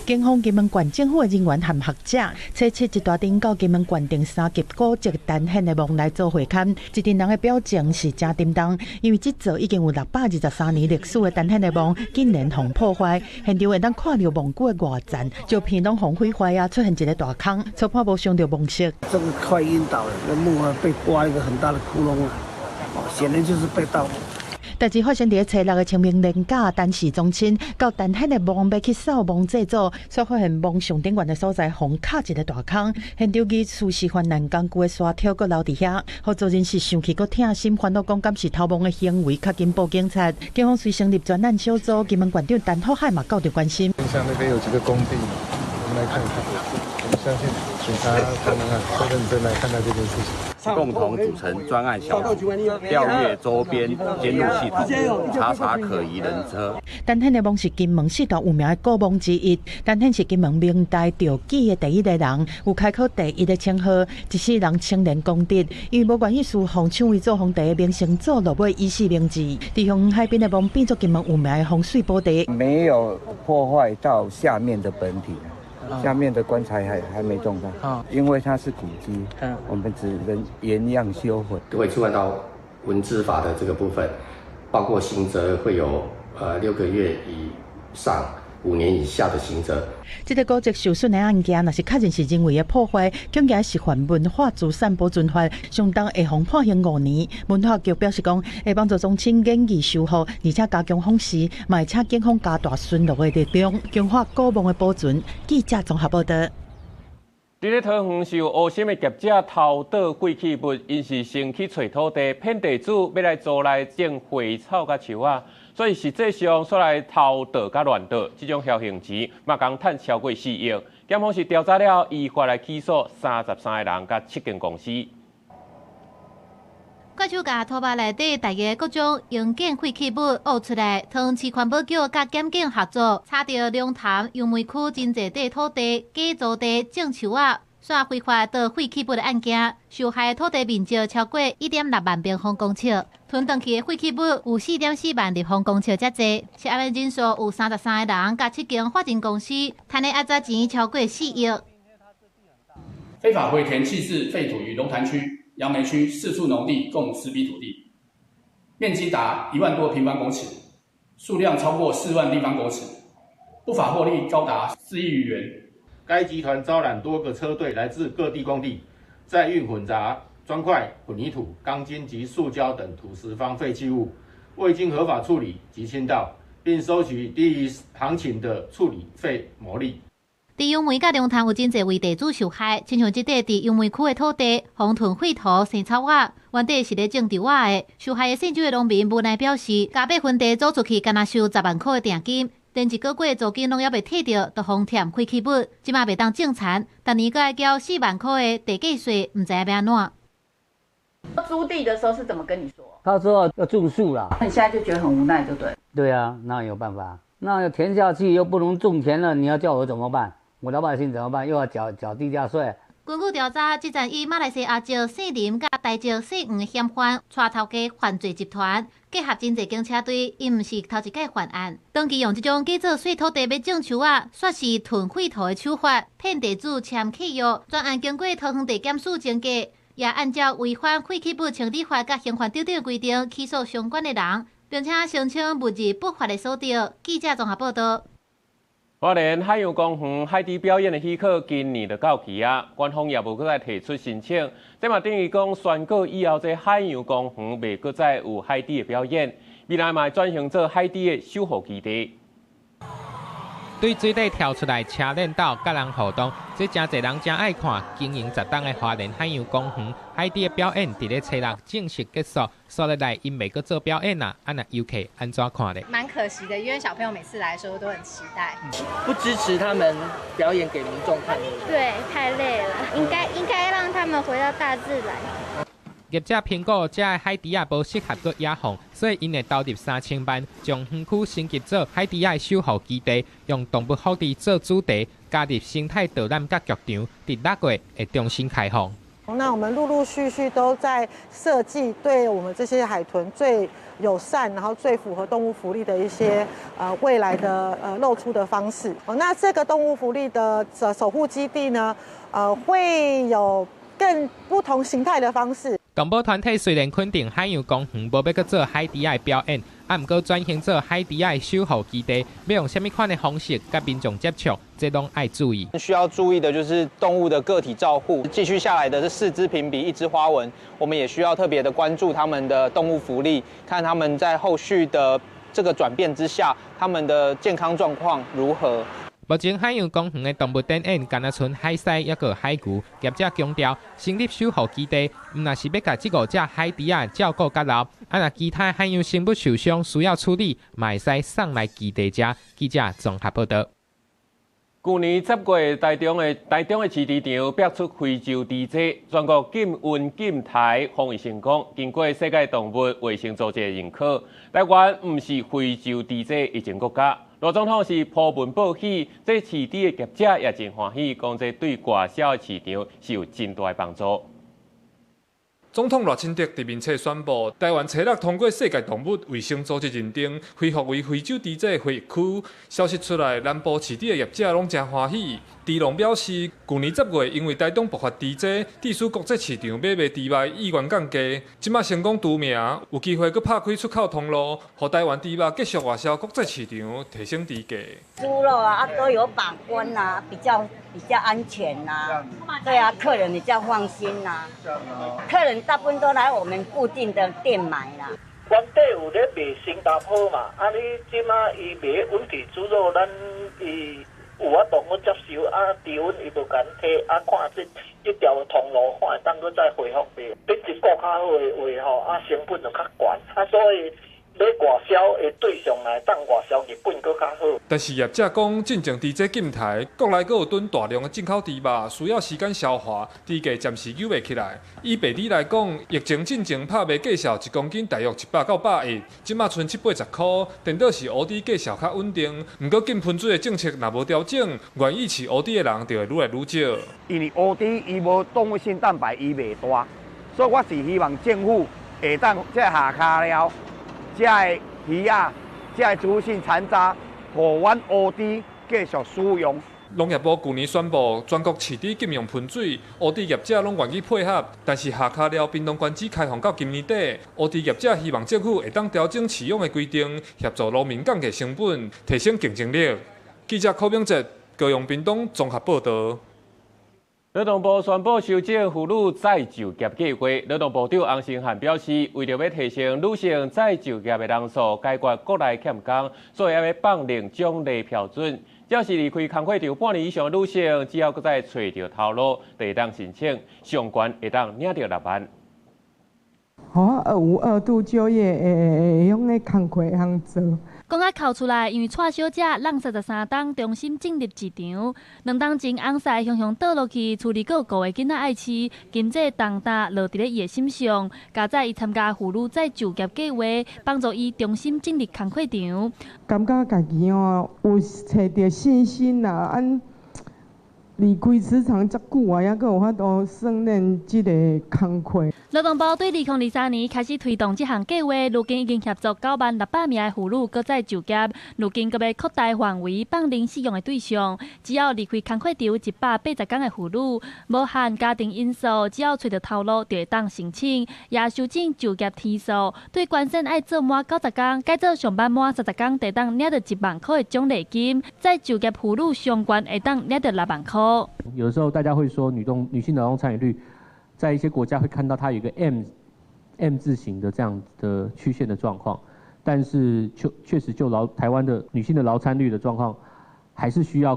警方金門縣政府的人員和學者，初七一大陣到金門縣定三級古蹟陳顯的墓來做會勘，一陣人的表情是誠沉重，因為這座已經有623年歷史的陳顯的墓，竟然予破壞，現場會當看著墓區的外層，照片攏予毀壞啊，出現一個大空，初判無傷著墓室。這個快暈倒了，那墓啊被刮一個很大的窟窿啊，哦，顯然就是被盜。代誌發生佇初六的清明連假，陳氏宗親到陳顯的墓欲去掃墓祭祖，卻發現墓上頂懸的所在，予敲一個大空，現場疑似是犯難工具的沙條閣留佇遐，負責人是生氣閣痛心，煩惱講敢是偷墓的行為，較緊報警察。警方隨成立專案小組，金門縣長陳福海嘛到場關心。像那邊有幾個工地，我們來看看。我們相信警察他們會認真來看待這件事情。共同組成專案小組，調閱周邊監錄系統，查查可疑人車。陳顯的墓是金門四大有名的古墓之一，陳顯是金門明代召舉的第一個人，有開科第一的稱號，一世人清廉公德，因為無願意侍奉搶位做皇帝的明成祖落尾以死明志。佇香海邊的墓變做金門有名的風水寶地。沒有破壞到下面的本體。下面的棺材還沒動到，因為它是古蹟，我們只能原樣修復。會觸犯到文資法的這個部分，包括刑責會有6個月以上5年以下的刑責。這个古蹟受損的案件，若是確認是人為的破壞，恐驚是犯文化資產保存法，相當會予判刑五年。文化局表示講，會幫助宗親研議修復，而且加強訪視，嘛會請警方加大巡邏的力量，強化古墓的保存。記者綜合報道。佇咧桃園受烏心的業者偷倒廢棄物，𪜶是先去揣土地，騙地主欲來租來種花草佮樹仔，所以實際上煞來偷盜佮亂倒，這種僥倖錢嘛共趁超過4億。檢方是調查了，依法來起訴33個人佮7間公司。怪手共土壙內底大个各種營建廢棄物挖出來，桃園市環保局佮檢警合作，查著龍潭楊梅區真濟塊土地假租地種樹仔，煞非法倒廢棄物的案件，受害土地面積超過1.6萬平方公尺，囤轉去的廢棄物有4.4萬立方公尺遮濟，涉案人數有33個人，佮7間法人公司，貪的阿雜錢超過4億。非法回填棄置廢土於龍潭區、楊梅區四處農地共10筆土地，面積達1萬多平方公尺，數量超過4萬立方公尺，不法獲利高達4億餘元。該集團招攬多個車隊來自各地工地，載運混雜磚塊、混凝土、鋼筋及塑膠等土石方廢棄物，未經合法處理及傾倒，並收取低於行情的處理費牟利。佇楊梅佮龍潭有真濟位地主受害，親像這塊佇楊梅區的土地，予囤廢土生草仔，原底是咧種稻仔的。受害的姓周的農民無奈表示，加八分地租出去，干焦收10萬箍的訂金，連一個月租金攏猶未退著，就予添廢棄物，這馬袂當種田，逐年閣愛繳4萬箍的地價稅，毋知影欲按怎。租地的時候是怎麼跟你說？他說要種樹啦。那你現在就覺得很無奈，就對。對啊，那有辦法？那填下去又不能種田了，你要叫我怎麼辦？我老百姓怎麼辦？又要繳地價稅。根據調查，這陣以馬來西亞籍姓林佮台籍姓黃的嫌犯，帶頭家犯罪集團，結合真濟警車隊，𪜶毋是頭一擺犯案。長期用這種假做細土地欲種樹仔，煞是囤廢土的手法，騙地主簽契約。專案經過桃園地檢署偵過，也按照違反廢棄物清理法佮刑法等等規定起訴相關的人，並且聲稱物質不法的所得。記者綜合報道。花蓮海洋公園海豬表演的許可今年就到期啊，官方也無閣再提出申請，這嘛等於講宣告以後這海洋公園袂閣再有海豬的表演，未來嘛會轉型做海豬的守護基地。對水底跳出來車鏈鬥佮人互動，這誠濟人誠愛看。經營10冬的花蓮海洋公園海豬的表演，佇咧初六正式結束。煞落來𪜶袂閣做表演啊，啊若遊客按怎看咧？蠻可惜的，因為小朋友每次來的時候都很期待。不支持他們表演給民眾看。對，太累了，應該讓他們回到大自然。業者評估，這个海豬仔無適合閣野放，所以𪜶會投入3000萬，將園區升級做海豬仔守護基地，用動物福利做主題，加入生態導覽佮劇場，佇6月會重新開放。那我們陸陸續續都在設計對我們這些海豚最友善，然後最符合動物福利的一些未來的露出的方式。那這個動物福利的守護基地呢，會有更不同形態的方式。動保團體雖然肯定海洋公園無欲閣做海豬仔的表演，啊，毋過轉型做海豬仔的守護基地，欲用啥物款的方式佮民眾接觸，這攏愛注意。需要注意的就是動物的個體照護，繼續下來的是4隻瓶鼻，1隻花紋，我們也需要特別的關注他們的動物福利，看他們在後續的這個轉變之下，他們的健康狀況如何。目前海洋公園的動物展演，干焦賰海獅抑閣海牛。業者強調，成立守護基地，毋但是欲共這5隻海豬仔照顧較老，啊，若其他海洋生物受傷需要處理，嘛會使送來基地遮。記者綜合報道。舊年10月，台中的飼豬場爆出非洲豬災，全國禁溫禁刣防疫成功。經過世界動物衛生組織的認可，台灣毋是非洲豬災疫情國家。羅總統是鋪文報喜，這飼豬的業者也真歡喜，講這對外銷的市場是有真大的幫助。總統賴清德佇面冊宣布，台灣初六通過世界動物衛生組織認定，恢復為非洲豬隻回區。消息出來，南部飼豬的業者攏誠歡喜。豬農表示，舊年10月因為台東爆發豬災，致使國際市場買賣豬肉意願降低。這馬成功除名，有機會閣拍開出口通路，予台灣豬肉繼續外銷國際市場，提升豬價。豬肉啊，都有把關啊，比較安全啊。對啊，客人比較放心啊。客人大部分都來我們固定的店買啦。原底有咧賣新加坡嘛，啊你這馬伊賣穩定豬肉，咱伊有法度閣接受，啊，低溫伊無共提，啊，看這條通路看會當閣再恢復袂？品質顧較好的話吼，啊，成本就較懸，啊，所以欲外銷的對象來當外銷日本閣較好。但是業者講，進前豬災禁刣，國內閣有囤大量的進口豬肉，需要時間消化，豬價暫時扭袂起來。以白豬來講，疫情進前拍賣價數1公斤大約100到110，這馬賰70-80箍，顛倒是烏豬價數較穩定。毋過禁噴水的政策若無調整，願意飼烏豬的人就會愈來愈少。因為烏豬伊無動物性蛋白，伊袂大，所以我是希望政府會當這下跤料。這个魚仔，這个植物性殘渣，予阮烏豬繼續使用。農業部舊年宣布全國飼豬禁用噴水，烏豬業者攏願意配合。但是下跤料屏東縣只開放到今年底，烏豬業者希望政府會當調整飼養的規定，協助農民降低成本，提升競爭力。記者柯明哲、高雄屏東綜合報導。勞動部宣布修正婦女再就業計劃。勞動部長洪申翰表示，為著欲提升女性再就業的人數，解決國內欠工，所以欲放寬獎勵標準。只要是離開工課場半年以上的女性，只要閣再揣著頭路，就會當申請，上懸會當領著6萬。予有二度就業會用的工課會通做。講甲哭出來，因為蔡小姐櫳33冬重新進入職場。2冬前，翁婿雄雄倒落去，厝裡閣有5个囡仔愛飼，經濟重擔落佇咧伊的身上。佳哉伊參加婦女再就業計劃，幫助伊重新進入工課場。感覺家己哦有揣著信心啦，按離開職場遮久啊，猶閣有法度勝任這个工課。勞動部對2023年開始推動這項計劃，如今已經協助9萬600名的婦女閣再就業。如今閣欲擴大範圍，放寬適用的對象，只要離開工課場180天的婦女，無限家庭因素，只要揣著頭路就會當申請。也修正就業天數，對關鍵愛做滿90工，改做上班滿30工，就會當領著1萬箍的獎勵金。再就業婦女上懸會當領著6萬箍。有的時候大家會說女性勞動參與率，在一些國家會看到它有一個 M 字形的這樣的曲線的狀況，但是確實就台灣的女性的勞參率的狀況，還是需要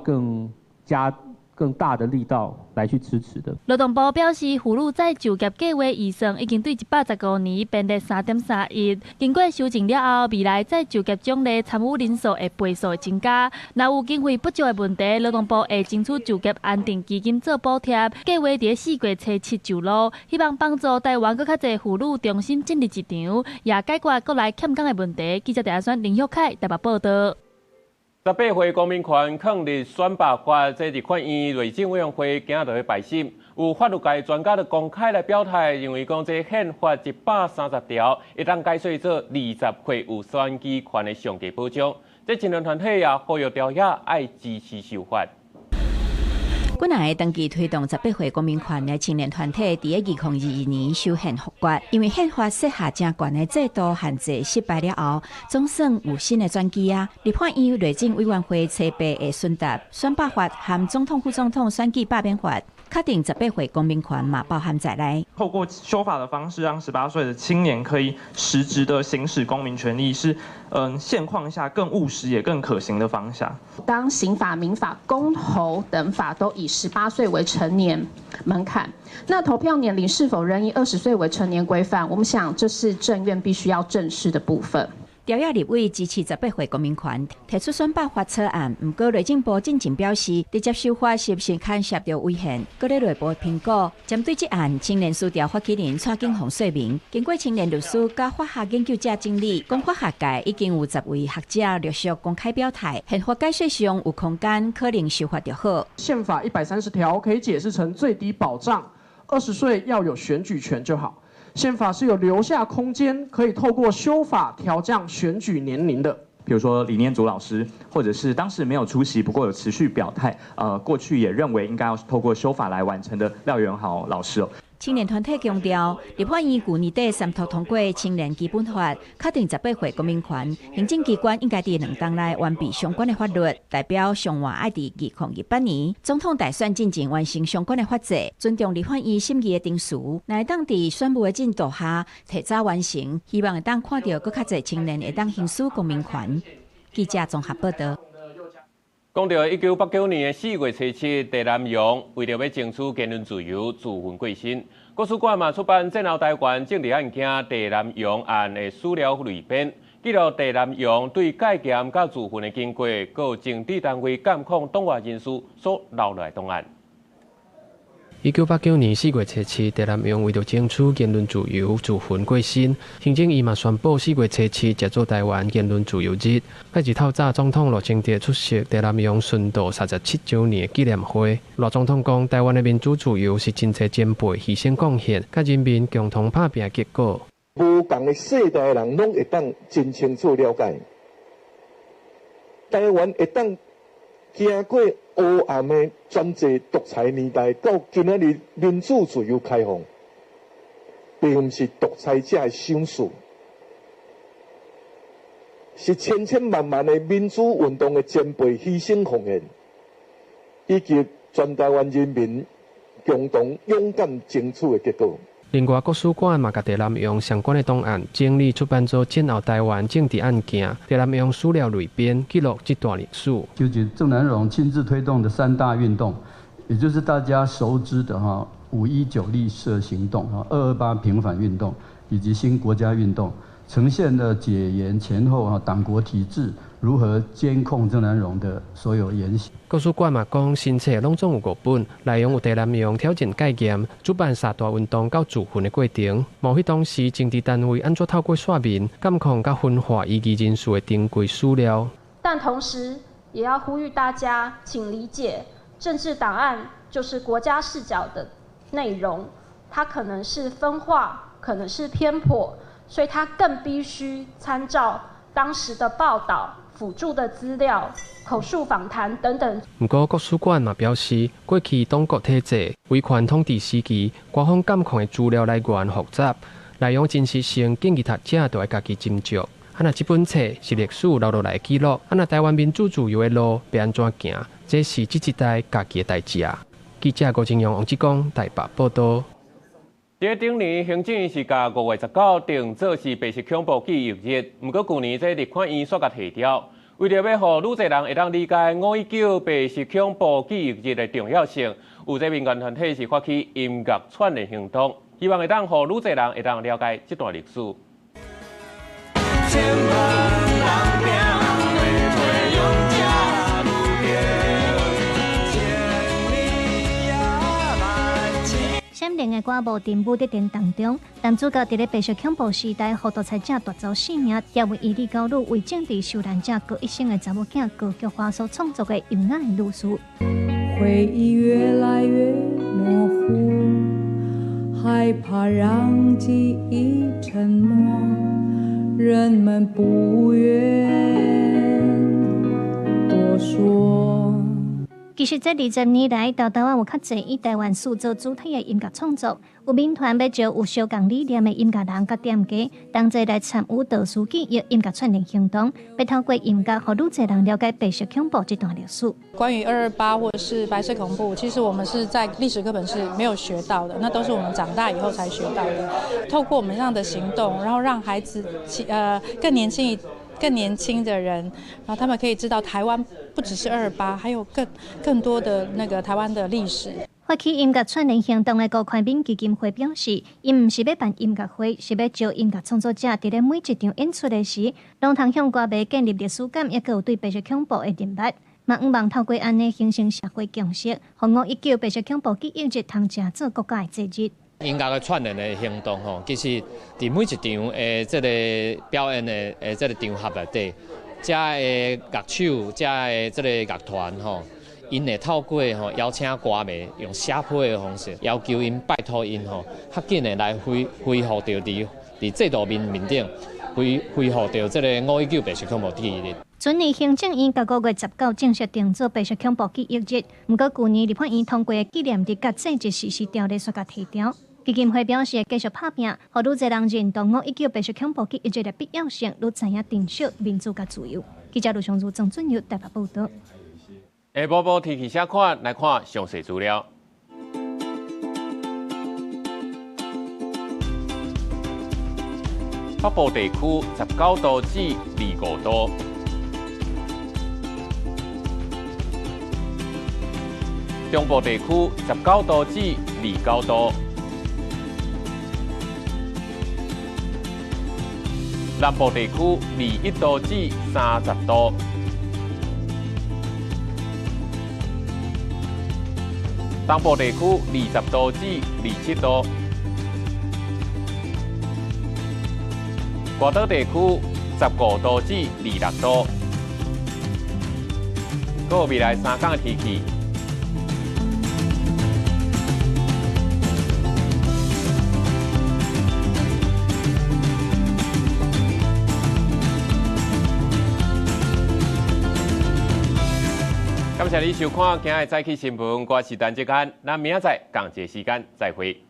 更大的力道來去支持的。勞動部表示，婦女再就業計劃預算已經對115年編列3.3億，經過修正了後，未來再就業獎勵參與人數會倍數增加。若有經費不足的問題，勞動部會爭取就業安定基金做補貼。計劃佇4月初7上路，希望幫助台灣閣較濟婦女重新進入職場，也解決國內欠工的問題。記者鄭阿選、林玉凱台北報導。18歲公民權抗日選罷法，這立法院內政委員會今仔日來審。有法律界專家就公開來表態，認為講這憲法130條會當解說做20歲有選舉權的上低保障。這青年團體也呼籲朝野愛支持修法。幾若个長期推動18歲公民權的青年團體，佇2022年修憲復決，因為憲法設下誠懸的制度限制失敗了後，總算有新的轉機啊！立法院內政委員會初八會詢答選罷法和總統、副總統選舉罷免法，確定18歲公民權嘛包含在內。透過修法的方式，讓18歲的青年可以實質的行使公民權利，是現況下更務實也更可行的方向。當刑法、民法、公投等法都以18歲為成年門檻，那投票年齡是否仍以20歲為成年規範？我們想這是政院必須要正視的部分。朝野立委支持18歲公民權，提出選罷法草案。毋過內政部進前表示，直接修法是毋是牽涉著違憲，閣咧內部評估。針對這案，青年思潮發起人蔡景鴻說明，經過青年律師佮法學研究者整理，講法學界已經有10位學者陸續公開表態，憲法解說上有空間，可能修法就好。憲法130條可以解釋成最低保障，20歲要有選舉權就好。憲法是有留下空間，可以透過修法調降選舉年齡的。比如說李念祖老師，或者是當時沒有出席，不過有持續表態，過去也認為應該要透過修法來完成的廖元豪老師哦。青年團體強調，立法院舊年底三讀通過青年基本法，確定18歲公民權，行政機關應該佇兩冬內完備相關的法律，代表上晚愛佇2028年總統大選進前完成相關的法制，尊重立法院審議的程序，若會當佇選務的進度下提早完成，希望會當看著閣較濟青年會當行使公民權。記者綜合報道。講到1989年的4月27，鄭南榕為著欲爭取言論自由，自焚過身。國史館嘛出版戰後台灣政治案件鄭南榕案的史料彙編，記錄鄭南榕對戒嚴佮自焚的經過，閣有政治單位監控黨外人士所留落來檔案。1989年4月27，鄭南榕為著爭取言論自由，自焚過身。行政院嘛宣布4月27才做台灣言論自由日。拜日透早，總統賴清德出席鄭南榕殉道37週年紀念會。賴總統講，台灣的民主自由是真濟前輩犧牲貢獻，佮人民共同拍拚的結果。無仝的世代的人攏會當真清楚了解，台灣會當經過黑暗的專制獨裁年代，到今仔日民主自由開放，並毋是獨裁者的賞賜，是千千萬萬的民主運動的前輩犧牲奉獻，以及全台灣人民共同勇敢爭取的結果。另外，國史館嘛，共鄭南榕相關的檔案整理出版做戰後台灣政治案件，鄭南榕史料彙編記錄這段歷史。就是鄭南榕親自推動的三大運動，也就是大家熟知的哈519綠色行動、哈228平反運動以及新國家運動，呈現了解嚴前後哈黨國體制如何監控鄭南榕的所有言行。國史館嘛講，新冊攏總有五本，內容有鄭南榕挑戰戒嚴、主辦三大運動到自焚的過程，描繪當時政治單位按怎透過刷面監控佮分化異議人士的珍貴史料。但同時，也要呼籲大家，請理解，政治檔案就是國家視角的內容，它可能是分化，可能是偏頗，所以它更必須參照當時的報道、輔助的資料、口述訪談等等。毋過，國史館嘛表示，過去黨國體制、威權統治時期，官方監控的資料來源複雜，內容真實性建議讀者著愛家己斟酌。啊，若這本冊是歷史留落來的記錄，啊，若台灣民主自由的路欲按怎行，這是這一代家己的代誌啊。記者郭正陽、王志剛台北報導。佇頂年，行政院是共5月19定做是白色恐怖記憶日，毋過舊年這立法院煞共提掉。為著欲予愈濟人會當理解5.19白色恐怖記憶日的重要性，有這民間團體是發起音樂串聯行動，希望會當予愈濟人會當了解這段歷史。千萬人拼袂勇者無敵，千里也萬千。閃靈的歌舞佇武德殿當中，男主角佇咧白色恐怖時代，予獨裁者奪走性命，也為伊李高女為政治受難者過一生的查某囝高菊花所創作的優雅的女士。回憶越來越模糊，害怕讓記憶沉默，人們不願多說。其實這20年來，台灣有較濟以台灣史做主題的音樂創作，有民團欲招有相仝理念的音樂人佮店家，同齊來參與倒數記憶音樂串聯行動，欲透過音樂，予愈濟人了解白色恐怖這段歷史。關於228或者是白色恐怖，其實我們是在歷史課本是沒有學到的，那都是我們長大以後才學到的。透過我們這樣的行動，然後讓孩子，更年輕的人，然後他們可以知道台灣不只是228，還有更多的那個台灣的歷史。發起音樂串聯行動的高寬敏基金會表示，𪜶毋是欲辦音樂會，是欲招音樂創作者，佇咧每一場演出的時，攏通向歌迷建立歷史感，抑閣有對白色恐怖的認捌。嘛，向望透過按呢形成社會共識，予5.19白色恐怖記憶日通成做國家的節日。音樂的串聯的行動吼，其實佇每一場的這个表演的這个場合內底，遮的樂手、遮的這个樂團吼，伊 𪜶會透過吼邀請歌迷用寫批的方式，要求𪜶拜託𪜶吼，較緊的來恢恢復著佇佇制度面面頂恢恢復著這个5.19白色恐怖記憶日。準年行政院佮5月19正式定做白色恐怖記憶日，毋過舊年立法院通過的紀念日佮祭日實施條例煞共提掉。基金會表示，繼續拍拚，予愈濟人認同5.19白色恐怖記憶日的必要性，愈知影珍惜民主佮自由。記者盧尚如、曾俊佑台北報導。下晡晡天氣啥款？來看詳細資料。北部地區19度至25度，中部地區19度至29度，南部地區21度至30度，東部地區20度至27度，外島地區15度至26度。閣有未來3天的天氣。感謝你收看今日早起新聞，我是陳志安，咱明仔載仝一个時間再會。